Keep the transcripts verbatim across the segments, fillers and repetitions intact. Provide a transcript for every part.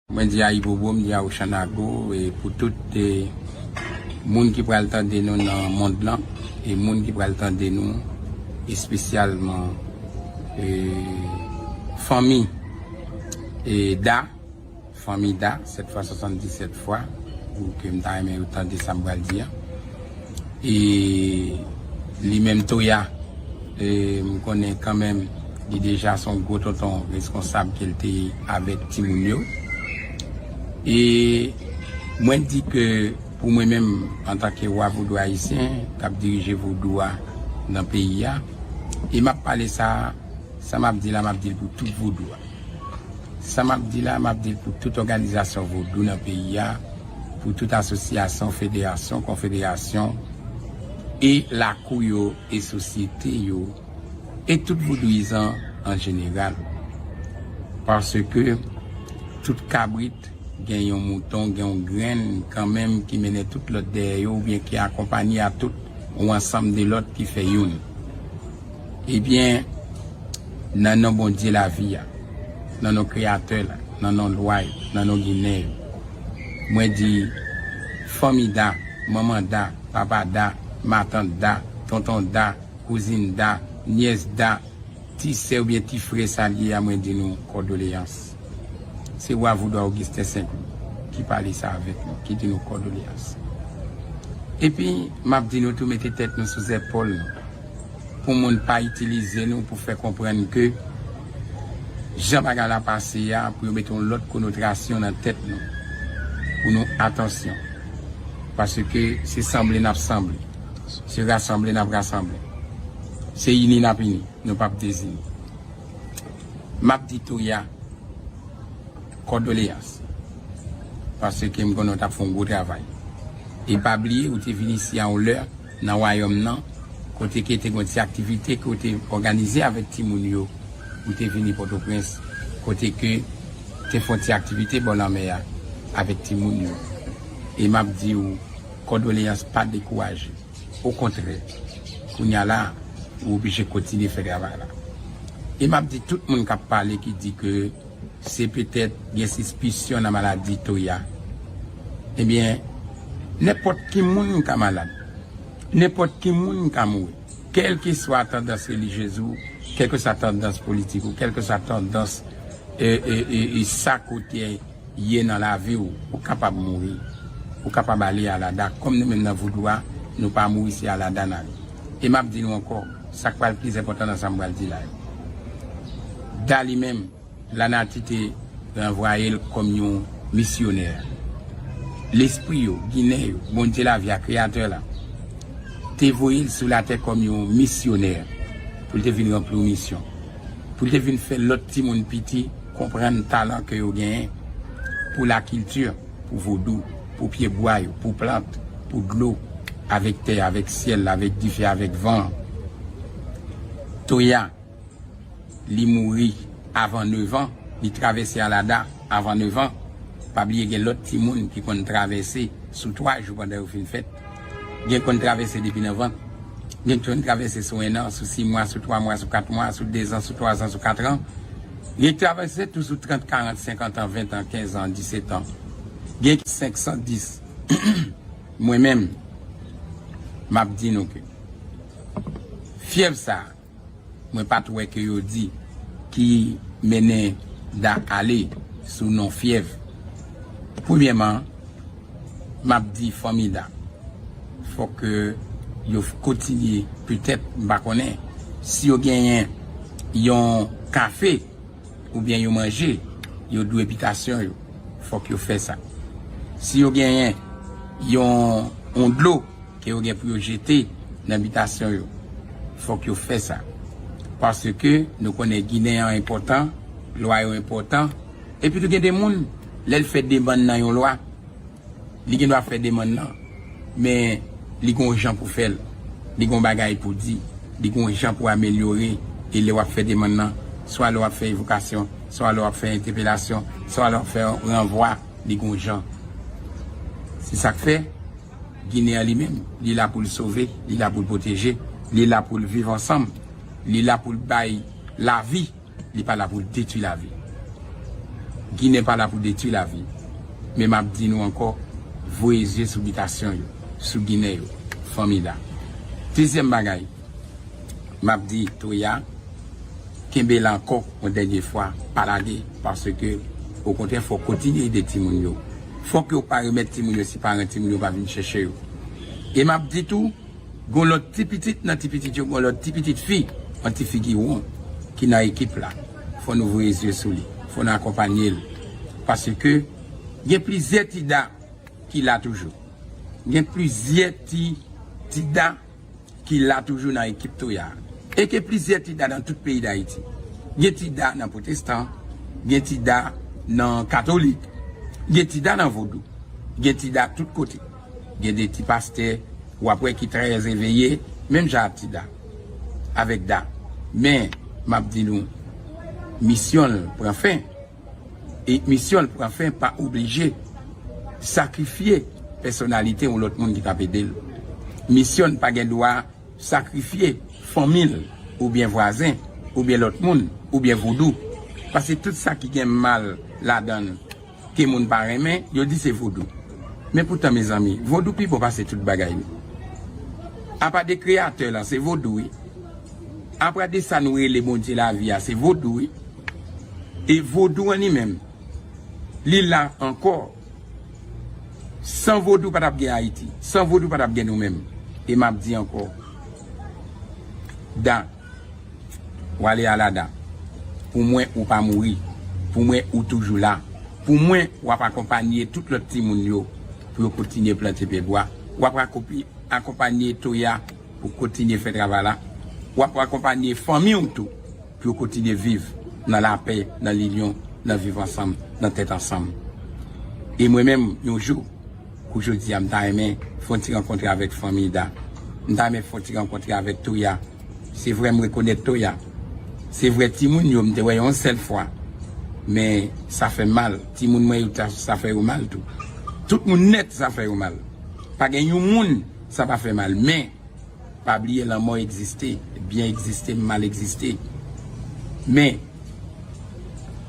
Mwen di a Ibobo, m di a Ochanago, e pou tout e, moun ki pral tande nou nan mond lan, e moun ki pral tande nou espesyalman e, fanmi e, Da, fanmi Da, sèt fwa swasanndisèt fwa, pou ke m ta renmen yo tande sa m pral di a. E li menm Toya, e, m konnen kanmenm li deja se yon gwo tonton reskonsab ke l te avèk timoun yo. E mwen di ke pou mwen menm, antanke wa vodou ayisyen k ap dirije vodou a nan peyi a, e m ap pale sa, sa m ap di la, m ap di l pou tout vodou a. Sa m ap di la, m ap di l pou tout òganizasyon vodou nan peyi a, pou tout asosyasyon, federasyon, konfederasyon, e lakou yo, e sosyete yo, e tout vodouyizan an jeneral. Paske tout kabrit gen yon mouton, gen yon grenn kanmenm ki mennen tout lòt dèyè yo, oubyen ki akonpanye a tout yon ansanm de lòt ki fè youn. Ebyen, nan non Bondye lavi a, nan non Kreyatè la, nan non lwa yo, nan non Ginen yo, mwen di, fanmi Da, manman Da, papa Da, matant Da, tonton Da, kouzin Da, nyès Da, ti sè oubyen ti frè sa l ye a, mwen di nou kòdoleyans. Se wa vodou Augustin Saint Louis ki pale sa avèk nou, ki di nou kòdoleyans. Epi, m ap di nou tou mete tèt nou sou zèpòl nou. Pou moun pa itilize nou pou fè konprann ke jan bagay la pase a, pou yo mete yon lòt konotasyon nan tèt nou. Pou nou atansyon. Paske se sanble n ap sanble. Se rasanble n ap rasanble. Se ini n ap ini. Nou p ap dezini. M ap di Toya, kòdoleyans. Paske m konnen w t ap fè yon gwo travay. E pa bliye, ou te vin isi a yon lè nan wayòm nan, kote ke te gen yon ti aktivite ke w te òganize avèk timoun yo. Ou te vini Pòtoprens, kote ke te fè yon ti aktivite bò lanmè a avèk timoun yo. E m ap di w, kòdoleyans, pa dekouraje. Okontrè, kounye a la, ou oblije kontinye fè travay la. E m ap di tout moun k ap pale ki di ke se petèt gen sispisyon nan maladi Toya. Ebyen, nenpòt ki moun ka malad. Nenpòt ki moun ka mouri. Kèlkeswa tandans relijyez ou, kèlkeswa tandans politik ou, kèlkeswa tandans e, e, e, e sa kote ye nan lavi w, ou kapab mouri. Ou kapab ale alada. Kòm nou menm nan vodou a, nou pa mouri, se alada n ale. E m ap di nou ankò, sa k pral pi enpòtan nan sa m pral di la yo. Da li menm, lanati te ranvwaye l kòm yon misyonè. Lespri yo, Ginen yo, Bondye lavi a, Kreyatè la, te voye l sou latè kòm yon misyonè pou l te vin ranpli yon misyon. Pou l te vin fè lòt timoun piti konprann talan ke yo genyen pou lakilti, pou vodou, pou pyebwa yo, pou plant, pou dlo, avèk tè, avèk syèl, avèk dife, avèk van. Toya, li mouri avan nevan, li travèse alada avan nevan. Pa bliye gen lòt timoun ki konn travèse sou twa jou pandan yo fin fèt. Gen konn travèse depi nan vant. Gen konn travèse sou en an, sou sis mwa, sou twa mwa, sou kat mwa, sou dezan, sou twazan, sou katran. Gen travèse tou sou trant, karant, senkant an, ven an, kenz an, disèt an. Gen senk san dis. Mwen menm, m ap di nou ke fyèv sa a, mwen pa t wè ke yo di ki mennen Da ale sou non fyèv. Premyèman, m ap di fanmi Da, fòk ke yo kontinye, petèt, m pa konnen, si yo genyen yon kafe oubyen yo manje, yo dwe bitasyon yo, fòk yo fè sa. Si yo genyen yon, yon dlo, ke yo gen pou yo jete nan bitasyon yo. Fòk yo fè sa. Paske nou konnen Ginen an enpòtan, lwa yo enpòtan. Epi tou gen de moun, lè l fè demann nan yon lwa, li gen dwa fè demann nan, men li gon jan pou fè l. Li gon bagay pou di. Li gon jan pou amelyore. E lè w ap fè demann nan, swa lè w ap fè evokasyon, swa lè w ap fè entèpelasyon, swa lè w ap fè ranvwa, li gon jan. Se sa k fè, Ginen an li menm, li la pou l sove, li la pou l pwoteje, li la pou l viv ansanm, li la pou l bay lavi, li pa la pou l detwi lavi. Ginen pa la pou detwi lavi. Men m ap di nou ankò, voye zye sou bitasyon yo, sou Ginen yo, fanmi Da. Dezyèm bagay, m ap di Toya, kenbe la ankò yon dènye fwa, pa lage, paske okontrè, fòk kontinye ede timoun yo. Fòk yo pa remèt timoun yo si paran timoun yo pa vin chèche yo. E m ap di tou, gon lòt ti pitit nan ti pitit yo, gon lòt ti pitit fi, yon ti fi ki won, ki nan ekip la. Fò nou voye zye sou li, fò nou akonpanye l. Paske gen plizyè ti Da ki la toujou. Gen plizyè ti, ti Da ki la toujou nan ekip Toya. E gen plizyè ti Da nan tout peyi Dayiti. Gen ti Da nan pwotestan, gen ti Da nan katolik, gen ti Da nan vodou, gen ti Da tout kote. Gen de ti pastè, w ap wè ki trè eveye, menm jan ak ti Da, avèk Da. Men, m ap di nou, misyon l pran fen. E misyon l pran fen pa oblije sakrifye pèsonalite yon lòt moun ki t ap ede l. Misyon l pa gen dwa sakrifye fanmi l, oubyen vwazen, oubyen lòt moun, oubyen vodou. Paske tout sa ki gen mal ladan l, ke moun pa renmen, yo di se vodou. Men poutan, mezanmi, vodou pi bon pase tout bagay, wi. Apa de Kreyatè la, se vodou, wi. Apa de sa nou rele Bondye lavi a, se vodou, wi. E vodou an li menm, li la ankò. San vodou pa t ap gen Ayiti. San vodou pa t ap gen nou menm. E m ap di ankò, Da, w ale a lada. Pou mwen, ou pa mouri. Pou mwen, ou toujou la. Pou mwen, w ap akonpanye tout lòt timoun yo pou yo kontinye plante pyebwa. W ap akonpi-, akonpanye Toya pou kontinye fè travay la. W ap akonpanye fanmi w tou pou yo kontinye viv nan lapè, nan linyon, nan viv ansanm, nan tèt ansanm. E mwen menm, yon jou, kou jodi a, m ta renmen fè yon ti rankontre avèk fanmi Da. M ta renmen fè yon ti rankontre avèk Toya. Se vre, m rekonèt Toya. Se vre, timoun yo, m te wè yon sèl fwa. Men, sa fè m mal. Timoun mwen yo, ta, sa fè yo mal tou. Tout moun nèt, sa fè yo mal. Pa gen yon moun, sa pa fè mal. Men, pa bliye, lanmò egziste, byen egziste, mal egziste. Men,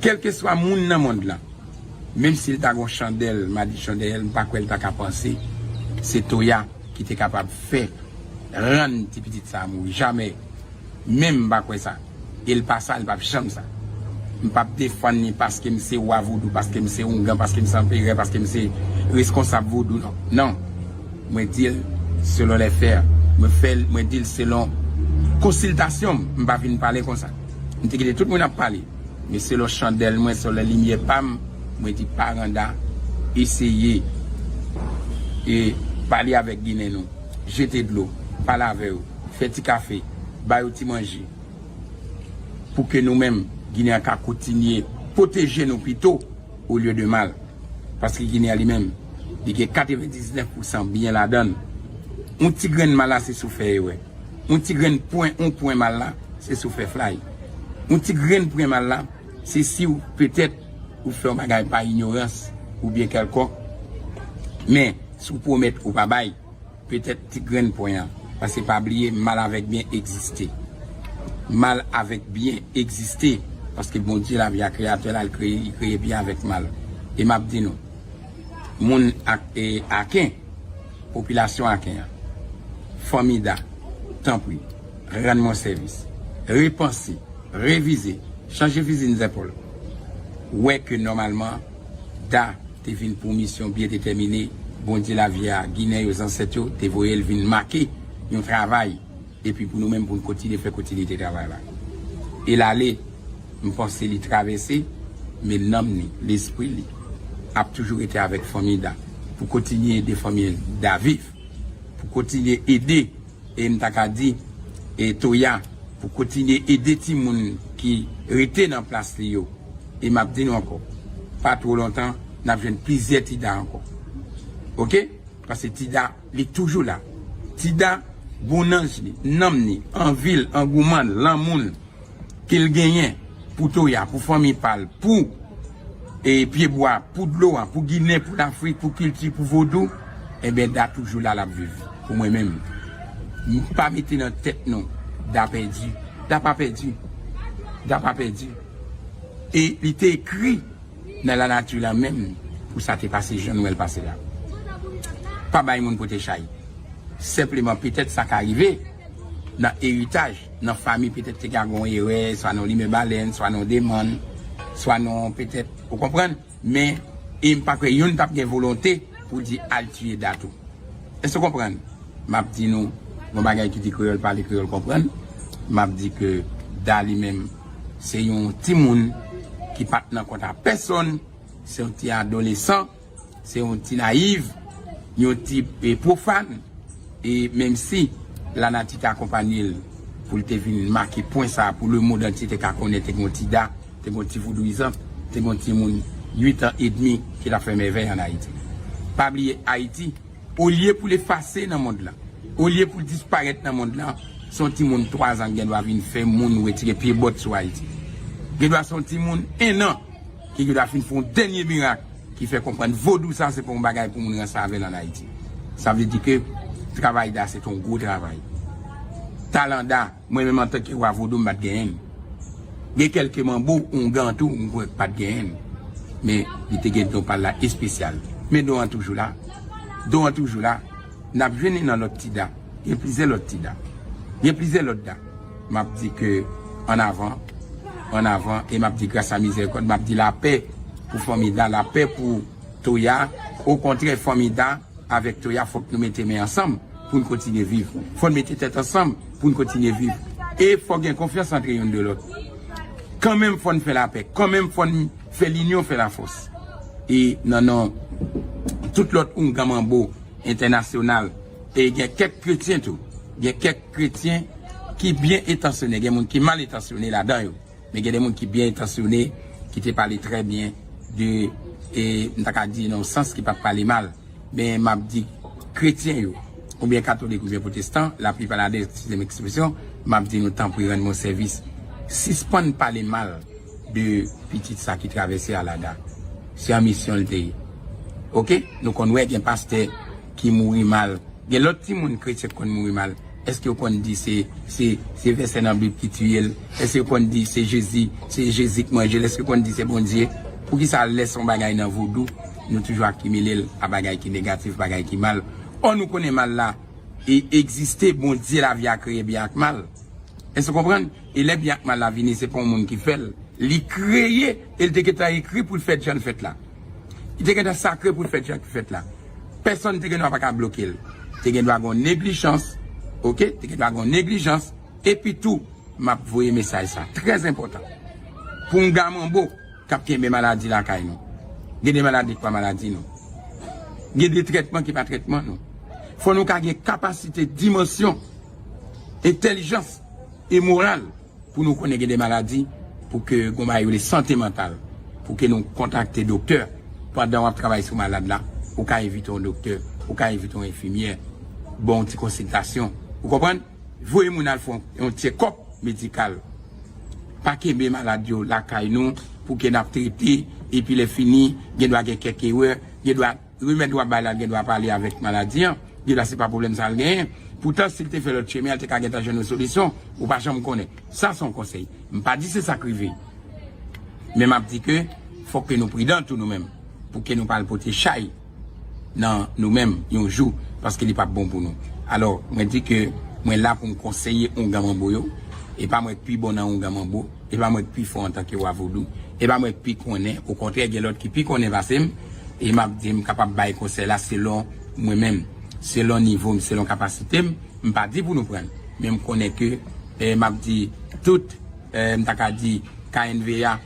kèlkeswa moun nan mond lan, menm si l ta gon chandèl, Madi Chandèl, m pa kwè l ta ka panse se Toya ki te kapab fè rann ti pitit sa a mouri. Jamè. Menm m pa kwè sa. E l pa sa, l p ap janm sa. M p ap defann li paske m se wa vodou, paske m se oungan, paske m se anperè, paske m se reskonsab vodou, non. Non. Mwen di l selon lè fè. Mwen fè l, mwen di l selon konsiltasyon m. M pa vin pale konsa. M te kite tout moun ap pale. Men selon chandèl mwen, selon limyè pa m, mwen di paran Da, eseye e pale avèk Ginen nou. Jete dlo, pale avè yo, fè ti kafe, ba yo ti manje. Pou ke nou menm, Ginen an ka kontinye pwoteje nou pito olye de mal. Paske Ginen an li menm, li gen katrevendiznèf pousan byen ladan l. Yon ti grenn mal la, se si w fè erè. Yon ti grenn pwen, yon pwen mal la, se si w fè flay. Yon ti grenn pwen mal la, se si w petèt ou fè yon bagay pa inyorans oubyen kèlkòk. Men, si w pwomèt ou pa bay, petèt ti grenn pwen an. Paske pa bliye, mal avèk byen egziste. Mal avèk byen egziste. Paske Bondye lavi a, Kreyatè la, l kreye, li kreye byen avèk mal. E m ap di nou, moun ak, e, Aken, popilasyon Aken an, fanmi Da, tanpri, rann mwen sèvis. Repanse, revize, chanje fizi n zèpòl. Wè ke nòmalman, Da te vin pou misyon byen detèmine, Bondye lavi a, Ginen yo, zansèt yo, te voye l vin make yon travay. Epi pou nou menm, pou n kontinye fè kontinite travay la. E l ale, m panse li travèse, men nanm ni, lespri li, ap toujou rete avèk fanmi Da, pou kontinye ede fanmi Da viv, pou kontinye ede, e m ta ka di, e Toya, pou kontinye ede timoun ki rete nan plas li yo. E m ap di nou ankò, pa two lontan, n ap jwenn plizyè ti Da ankò. Oke? Paske ti Da, li toujou la. Ti Da, bon nanj li, nanm ni, anvi l, angouman l, lanmou l ke l genyen pou Toya, pou fanmi pa l, pou, e, pyebwa, pou dlo a, pou Ginen, pou Lafrik, pou kilti, pou vodou, enben, Da toujou la, l ap viv. Pou mwen menm, m pa mete nan tèt nou, Da pèdi. Da pa pèdi. Da pa pèdi. E li te ekri nan lanati la menm pou sa te pase jan nou wè l pase la. Pa bay moun pote chay. Senpleman, petèt sa ka rive nan eritaj, nan fanmi, petèt te ka gen yon erè, swa nan limen balèn, swa nan demann, swa nan petèt, ou konprann? Men, e m pa kwè youn t ap gen volonte pou di al tiye dat ou. Èske w konprann? M ap di nou yon bagay ki di kreyòl pale, kreyòl konprann. M ap di ke Da li menm, se yon timoun ki pa t nan kont a pèsonn, se yon ti adolesan, se yon ti nayiv, yon ti e, pwofàn. E menm si lanati te akonpanye l pou l te vin make pwen sa a, pou lemonn antye te ka konnen te gen yon ti Da, te gen yon ti vodouyizan, te gen yon timoun uit an edmi ki t ap fè mèvèy ann Ayiti. Pa bliye, Ayiti, olye pou l efase nan mond lan, olye pou l disparèt nan mond lan, se yon timoun twazan ki gen dwa vin fè moun retire pye bòt sou Ayiti. Gen dwa se yon timoun ennan ki gen dwa fin fè yon dènye mirak ki fè konprann vodou sa se pa yon bagay pou moun ranse avè l ann Ayiti. Sa vle di ke travay Da se te yon gwo travay. Talan Da, mwen menm antanke wa vodou m pa t genyen l. Gen kèlke manbo, oungan tou, m kwè k pa t genyen l. Men li te gen don pa l la espesyal. Men don an toujou la. Don an toujou la. N ap jwenn li nan lòt ti Da. Gen plizyè lòt ti Da. Gen plizyè lòt Da. M ap di ke ann avan, ann avan, e m ap di gras a mizerikòd, m ap di lapè pou fanmi Da, lapè pou Toya. Okontrè, fanmi Da avèk Toya, fòk nou mete men ansanm pou n kontinye viv. Fò n mete tèt ansanm pou n kontinye viv. E fò gen konfyans antre youn de lòt. Kanmenm fò n fè lapè. Kanmenm fò n fè linyon fè lafòs. E nan non tout lòt oungan manbo entènasyonal, e gen kèk kretyen tou. Gen kèk kretyen ki byen entasyone, gen moun ki mal entasyone ladan yo. Men gen de moun ki byen entasyone, ki te pale trè byen de, e, m ta ka di nan yon sans ki pa t pale mal. Men m ap di kretyen yo, oubyen katolik, oubyen pwotestan, laplipa ladan, eskize m ekspresyon, m ap di nou tanpri rann mwen sèvis. Sispann pale mal de pitit sa ki travèse a la Da. Se an misyon l te ye. Oke? Nou konn wè gen pastè ki mouri mal. Gen lòt timoun kretyen k konn mouri mal. Èske yo konn di se, se, se vèsè nan Bib ki tiye l? Èske yo konn di se Jezi, se Jezi k manje l? Èske yo konn di se Bondye? Poukisa lè se yon bagay nan vodou, nou toujou akimile l a bagay ki negatif, bagay ki mal? Ò, nou konnen mal la e egziste, Bondye lavi a kreye byen ak mal. Èske w konprann? E lè byen ak mal la vini, se pa yon moun ki fè l. Li kreye, e l te gentan ekri pou l fèt jan l fèt la. Li te gentan sakre pou l fèt jan l fèt la. Pèsonn te gen dwa pa ka bloke l. Te gen dwa gen yon neglijans, oke? Te gen dwa gen yon neglijans. Epi tou, m ap voye mesaj sa, trè enpòtan. Pou oungan manbo k ap kenbe maladi lakay nou. Gen de maladi ki pa maladi nou. Gen de trètman ki pa trètman nou. Fò nou ka gen kapasite, dimansyon, entèlijans e moral pou nou konnen gen de maladi, pou ke gon bagay yo rele sante mantal, pou ke nou kontakte doktè. Pandan w ap travay sou malad la, ou ka envite yon doktè, ou ka envite yon enfimyè, ba w yon ti konsiltasyon. Ou konprann? Voye moun al fè yon, yon check-up medikal. Pa kenbe malad yo lakay nou pou ke n ap trete, epi lè fini, gen dwa gen kèk erè, gen dwa remèd w ap bay la, gen dwa pale avèk maladi an, gen dwa se pa pwoblèm sa l genyen. Poutan, si l te fè lòt chemen an, l te ka gentan jwenn yon solisyon, ou pa janm konnen. Sa se yon konsèy. M pa di se sa k rive. Men m ap di ke fòk ke nou pridan tou nou menm, pou ke nou pa al pote chay nan nou menm yon jou, paske li p ap bon pou nou. Alò, mwen di ke mwen la pou m konseye oungan manbo yo. E pa mwen k pi bon nan oungan manbo, e pa mwen k pi fò antanke wa vodou, e pa mwen k pi konnen, okontrè, gen lòt ki pi konnen pase m, e m ap di m kapab bay konsèy la selon mwen menm, selon nivo m, selon kapasite m. M pa di pou nou pran l, men m konnen ke, e, m ap di tout, e, m ta ka di K N V A,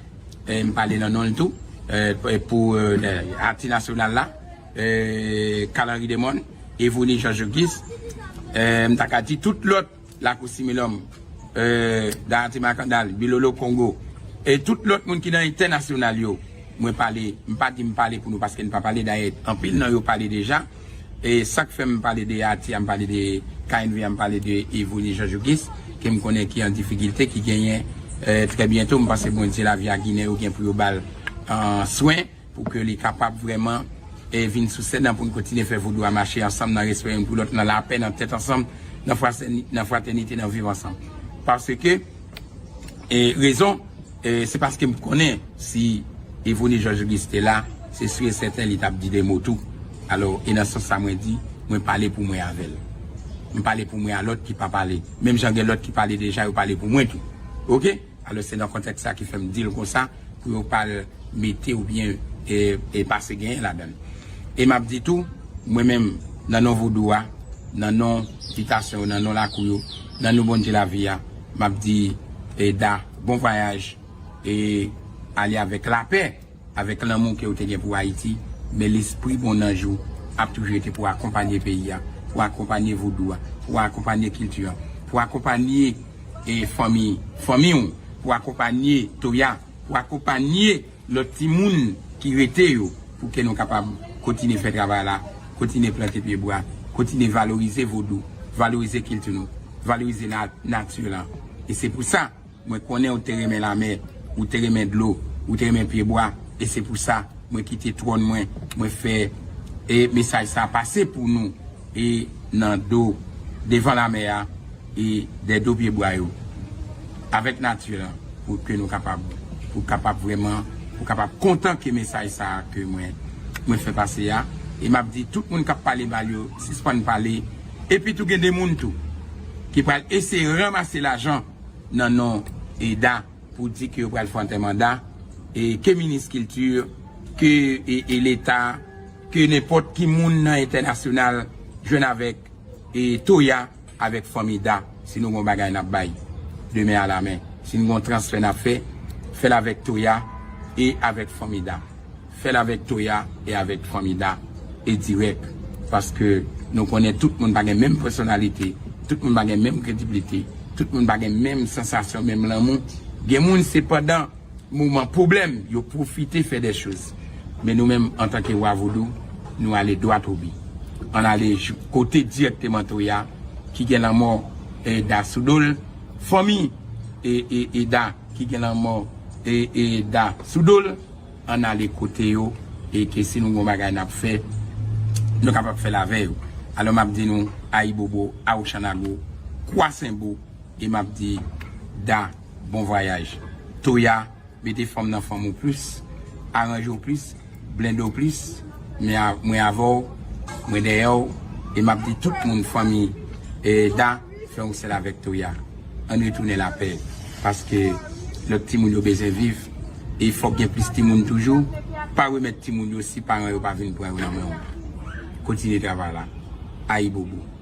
e, m pale nan non l tou, e, pou, e, ati nasyonal la, e, Carl Henry Demon, Evony Georges Auguste, e, m ta ka di tout lòt Lakou Similòm, e, Darati Makandal, Bilolo Kongo, e tout lòt moun ki nan entènasyonal yo, mwen pale, m pa di m pale pou nou paske n pa pale, dayè, anpil nan yo pale deja. E sa k fè m pale de Ati a, m pale de K N V a, m pale de Evony Georges Auguste, ke m konnen ki an difikilte, ki genyen, e, trè byento, m panse Bondye lavi a Ginen yo gen pou yo ba l, e, swen, pou ke li kapab vrèman, e, vin sou sèn nan pou n kontinye fè vodou a mache ansanm nan respè youn pou lòt, nan lapè, nan tèt ansanm, nan fratèni-, nan fratènite, nan viv ansanm. Paske, e, rezon, e, se paske m konnen si Evone Jòj Ogusten la, se si e sèten li t ap di de mo tou. Alò, e nan sans sa mwen di, mwen pale pou mwen avè l. Mwen pale pou mwen a lòt ki pa pale. Menm jan gen lòt ki pale deja, yo pale pou mwen tou. Oke? Alò, se nan kontèks sa ki fè m di l konsa, pou yo pa l mete oubyen e, e pase genyen ladan l. E m ap di tou, mwen menm, nan non vodou a, nan non bitasyon yo, nan non lakou yo, nan non Bondye lavi a, m ap di, e, Da, bon vwayaj, e ale avèk lapè, avèk lanmou ke w te gen pou Ayiti, men lespri bon nanj ou ap toujou rete pou akonpanye peyi a, pou akonpanye vodou a, pou akonpanye kilti a, pou akonpanye, e, fanmi, fanmi w, pou akonpanye Toya, pou akonpanye lòt timoun ki rete yo, pou ke nou kapab kontinye fè travay la, kontinye plante pyebwa, kontinye valorize vodou, valorize kilti nou, valorize na-, nati lan. E se pou sa, mwen konnen ou te renmen lamè, ou te renmen dlo, ou te renmen pyebwa, e se pou sa, mwen kite twòn mwen, mwen fè, e, mesaj sa pase pou nou, e nan do, devan lamè a, e dè do pyebwa yo, avèk nati lan, pou ke nou kapab, pou kapab vrèman, pou kapab kontan ke mesaj sa a ke mwen, mwen fè pase a. E m ap di tout moun k ap pale mal yo, sispann pale. Epi tou gen de moun tou, ki pral eseye ranmase lajan nan non e Da, pou di ke yo pral fè antèman Da, e ke minis kilti, ke, e, e Leta, ke nenpòt ki moun nan entènasyonal jwenn avèk, e Toya, avèk fanmi Da. Si nou gon bagay n ap bay, de men a la men. Si nou gon transfè n ap fè, fè l avèk Toya e avèk fanmi Da. Fè l avèk Toya e avèk fanmi Da e dirèk. Paske nou konnen tout moun pa gen menm pèsonalite, tout moun pa gen menm kredibilite, tout moun pa gen menm sansasyon, menm lanmou. Gen moun se pandan moman pwoblèm, yo pwofite fè de choz. Men nou menm, antanke wa vodou, nou ale dwat o bi. Ann ale jou-, kote dirèkteman Toya, ki gen lanmò, e, Da sou do l, fanmi, e, e, e Da, ki gen lanmò, e, e Da sou do l, ann ale kote yo, e ke si nou gon bagay n ap fè, nou kapab fè l avè yo. Alò, m ap di nou, ayibobo, awochanago, kwasenbo, e m ap di, Da, bon vwayaj. Toya, mete fanm nan fanm ou plis, aranje w plis, blende w plis, men a-, mwen avè w, mwen dèyè w, e m ap di tout moun fanmi, e, Da, fè yon sèl avèk Toya. Ann retounen lapè, paske lòt timoun yo bezwen viv, e fòk gen plis timoun toujou. Pa remèt timoun yo si paran yo pa vin pran yo nan men w. Kontinye travay la. Ayibobo.